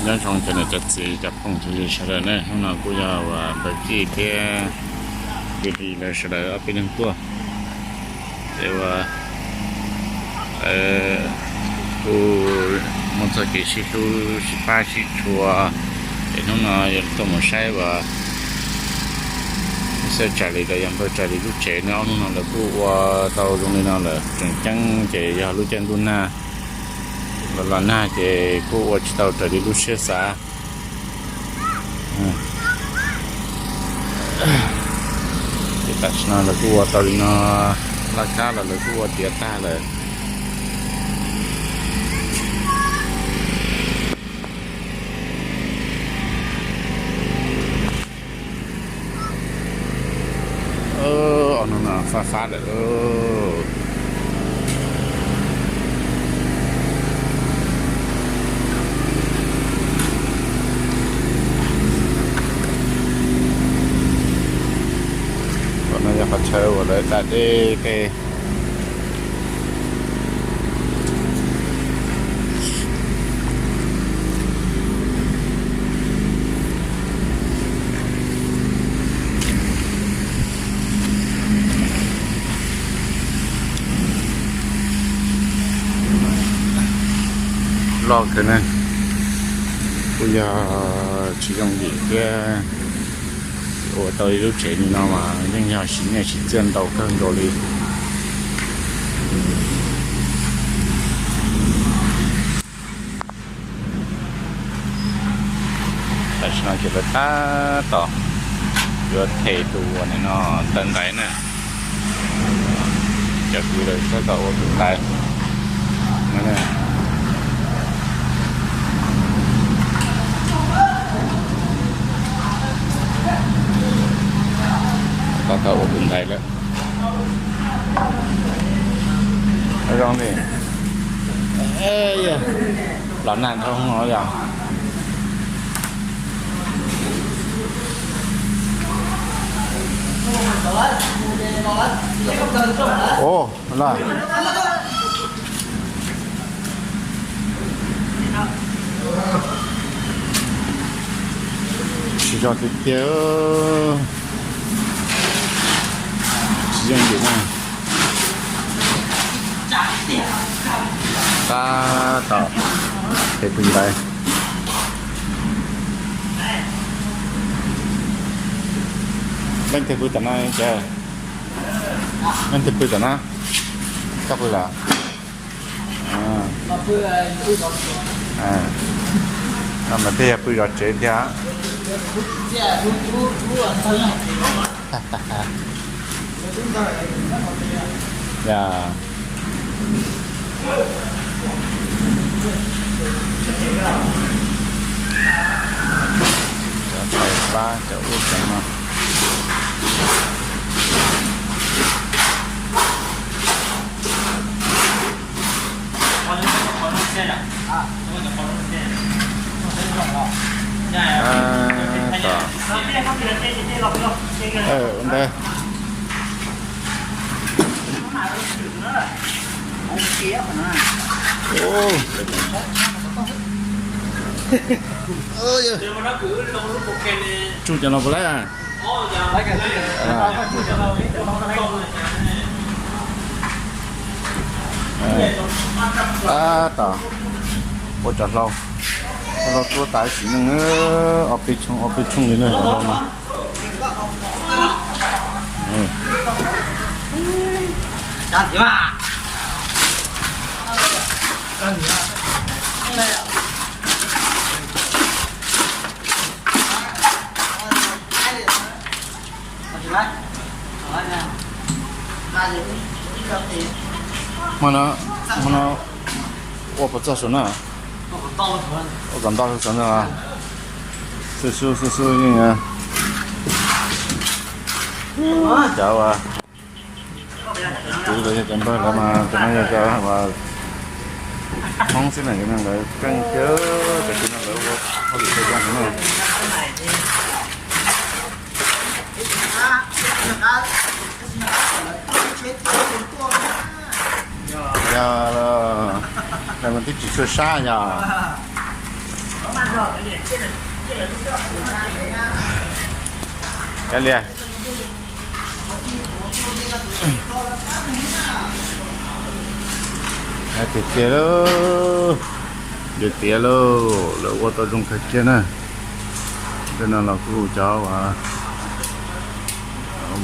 Nyob zoo cov niam cov txiv cov phooj cov ywg sawv daws ne, hnub no kuj yog uas npawg Kij thiab Kij Lis lawv sawv daws ob peb leeg tuaj. Ces uas kuj muaj txoj kev sib hlub sib pab sib tshua, ces hnub no yuav tuaj mus saib uas xyov Tsaws Lis los yog npawg Tsaws Lis lub tsev no, ob hnub no lawv kuj ua tau zoo li no lawm. Tseem ceeb ces yog lub caij ntuj nag los los nag ces kuj ua tsis tau raws li lub siab xav. Ces tam sim no lawv kuj ua tau li no, laj kab los lawv kuj ua tiav tag lawm. Ob hnub no fab fab lawm. Qhov no yog qhov chaw uas lawv da dej tej. Loj kawg ne, kuj yog tsis yooj yim thiab. Ua tau ib lub tsev li no mas yeej yog siv nyiaj siv txiaj ntau kawg nkaus li. Tam sim no ces lawv tab tom yuav them tus uas nim no taw ntaiv na. Cov kwv lawv tab tom ua tus ntaiv. Tab tom ua tus ntaiv lawm. Zoo li los nag dhau no yog. Ua, los tsis yog tiag tiag, tsis yooj yim na. Tab tom them tus ntaiv. Leej twg pw tom no? Leej twg pw tom no? Koj pw lawm. No mas tej yog pw zov tsev thiab. Ya. Cov tshais pab cov ub cov no. Ntawd. Tsuj cov no puas laib? Tab tom ua cov hlau, hlau tuab tas sim neej, ob peb tshooj ob peb tshooj li na cov hlau no. Hmo no, hmo no ua puas txog saum no? Ua kom ntau saum no. Xub xub xub xub yeej. Cov uas kwv los yog cov npawg lawv mas cov no yog cov uas Hmoob xwb na, cov no lawv keej kiag, cov kwv no lawv ua hauj lwm tau zoo heev na. Yog, lawv mas twb tsis tshua sab yog. Kav liam. Tiag tiag lauj, tiag tiag lauj, lawv ua tau zoo kawg kiag na. Tej no los kuj cov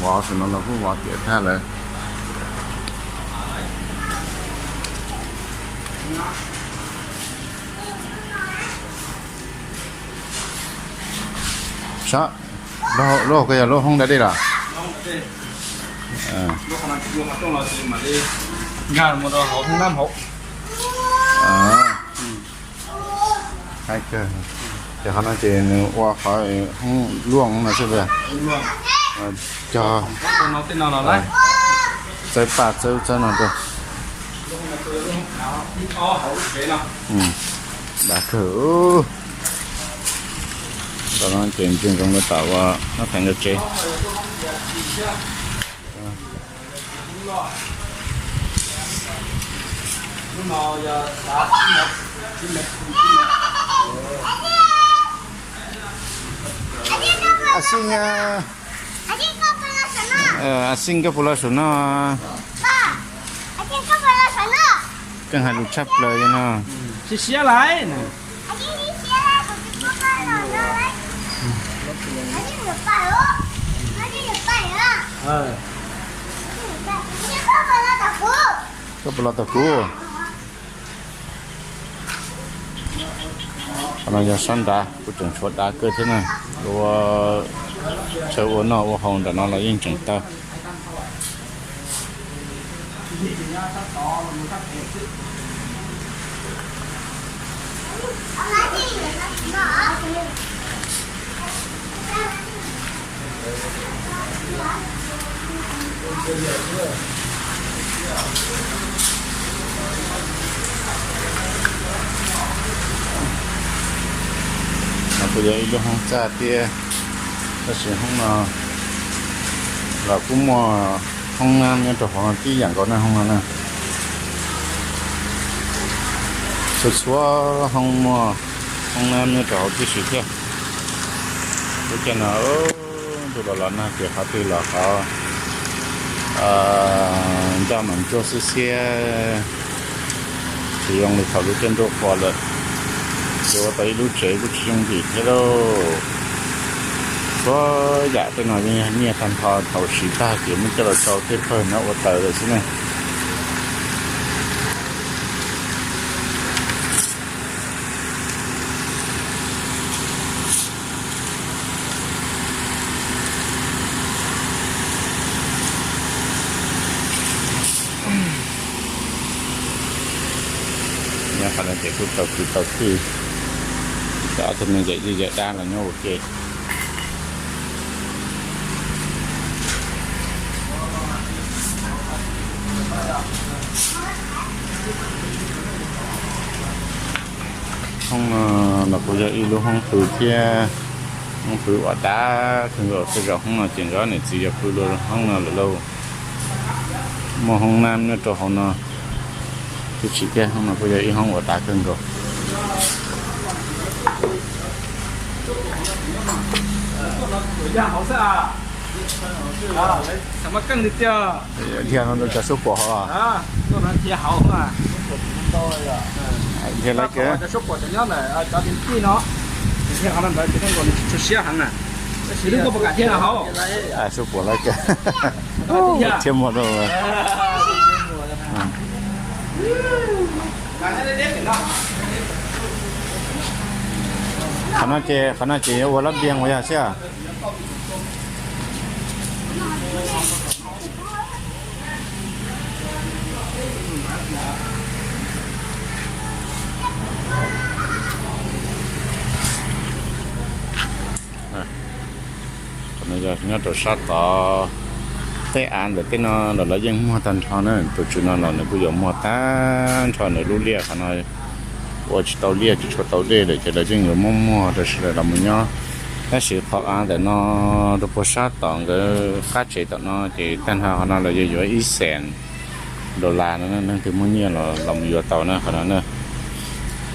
vov, saum no los kuj vov tiav tag lawm. Saib, lub hauv ko yog lub hoob da dej los? Ces qhov no ces nws ua qhov hoob luaj no xwb. Cog txawb paj txawb txawb no rau. Dav kawg. Tam no ces ntsia ntsoov rau tom uas nab pheem nkawd tsev. A Xij, A Xij, koj puas los saum no? Keej hais lus tshaj plaws li no. Siab siab laiv. Koj puas los tau kuv? Qhov no yog sab nrad, kuj tseem tshuav dav kawg thiab na. Ua, tshawb ua noj ua haus nram no los yeej tseem tau. No kuj yog ib lub hoob txaj thiab, tab sis hoob no los kuj muaj hoob nab nyob rau hauv no tib yam nkaus na hoob no na. Txhua txhua hoob muaj hoob nab nyob rau hauv tib si thiab. Lub caij no ntuj los los nag ces qhov twg los qhov ncaj mas ntsuab xiab xiab, tsis zoo li thaum lub caij ntuj qhuav lawm. Ces ua tau ib lub tsev kuj tsis yooj yim thiab lauj. Txhua yam tej no yeej yog nyiaj tag nrho, thaum siv tag ces muab coj los rau tej pawg no ua taws lawm xwb ne. Nyob qhov no ces kuj tau kwv tau tij, cov ob tug me yawm yij yawm dab los nyob ua ke. Hoob no los kuj yog ib lub hoob pw thiab, hoob pw uas dav kawg nkaus. Tej zaum hoob no ces nkawd niam txiv yog pw lub hoob no lawm lauj. Muaj hoob nab nyob rau hauv no, tab sis thiab hoob no kuj yog ib hoob uas dav kawg nkaus. Dhia no rau cov suab puam hauv los? Dhia lawv kawg. Suab puam lawv kawg. Thiab muag rau. Qhov no ces, qhov no ces yuav ua lab npias ua yog xwb. Qhov no yog nyob rau sab tod. Tej av ntawm tej no los lawv yeej muag tag nrho na, tus tswv no los nws kuj yuav muag tag nrho nws lub liaj qhov no. Ua tsis tau liaj tsis tshua tau dej lawm ces lawv yeej yuav muab muag rau sawv daws los mus nyob. Tab sis qhov av ntawm no rau puag sab tom nkawd qab tsev tom no ces tag nrho qhov no los yuav yuav ib xees dollar no, leej twg muaj nyiaj los los mus yuav tau na qhov no na.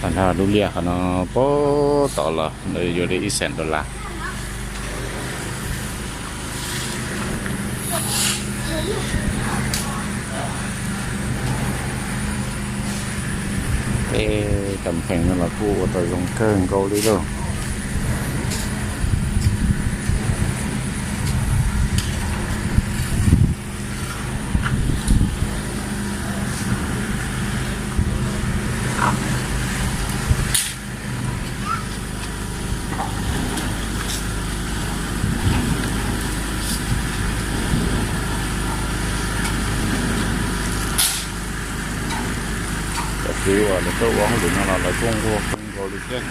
Tag nrho lub liaj qhov no puag tod los lawv yuav li ib xees dollar. Tej cov pheem no los kuj ua tau zoo kawg nkaus li lauj. Cov kwv uas lawv tuaj ua hauj lwm no los lawv kuj nquag kawg nkaus li thiab,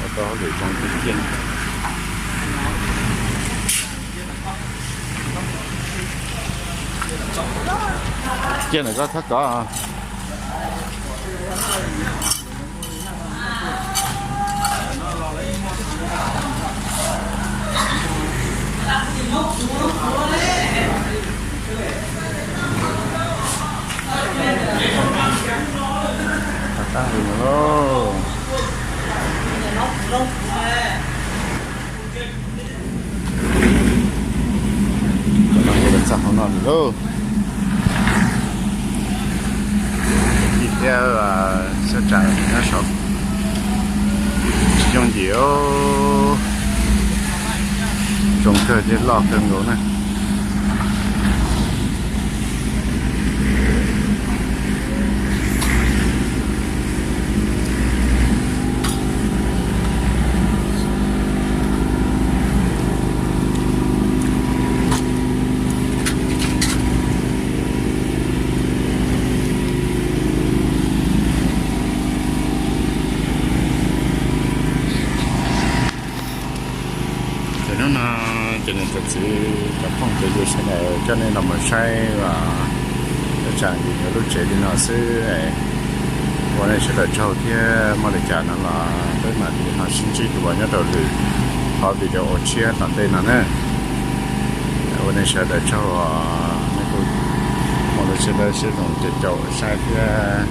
ua tau hauj lwm zoo tiag tiag. Ciaj ntawm koj thab tod. Tag li no lauj. Cov no yog lawv txog hauv no lawm lauj. Cov kwv thiab sab tsam nyob saum tsis yooj yim. Zoo kawg thiab loj kawg nkaus na. Ces hnub no ces niam txiv cov phooj cov ywg sawv daws coj nej los mus saib ua tsav video lub tsev li no xwb. Ua nej sawv daws tsaug thiab, muaj li cas no los peb mam li ho sib ntsib dua nyob rau lwm qhov video tshiab tom ntej no na. Ua nej sawv daws tsaug, nej kuj muaj lub siab dawb siab zoo ces caum saib thiab.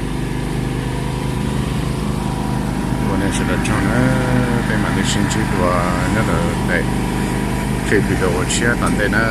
Ua nej sawv daws tsaug na, peb mam li sib ntsib dua nyob rau daim clip video tshiab tom ntej na.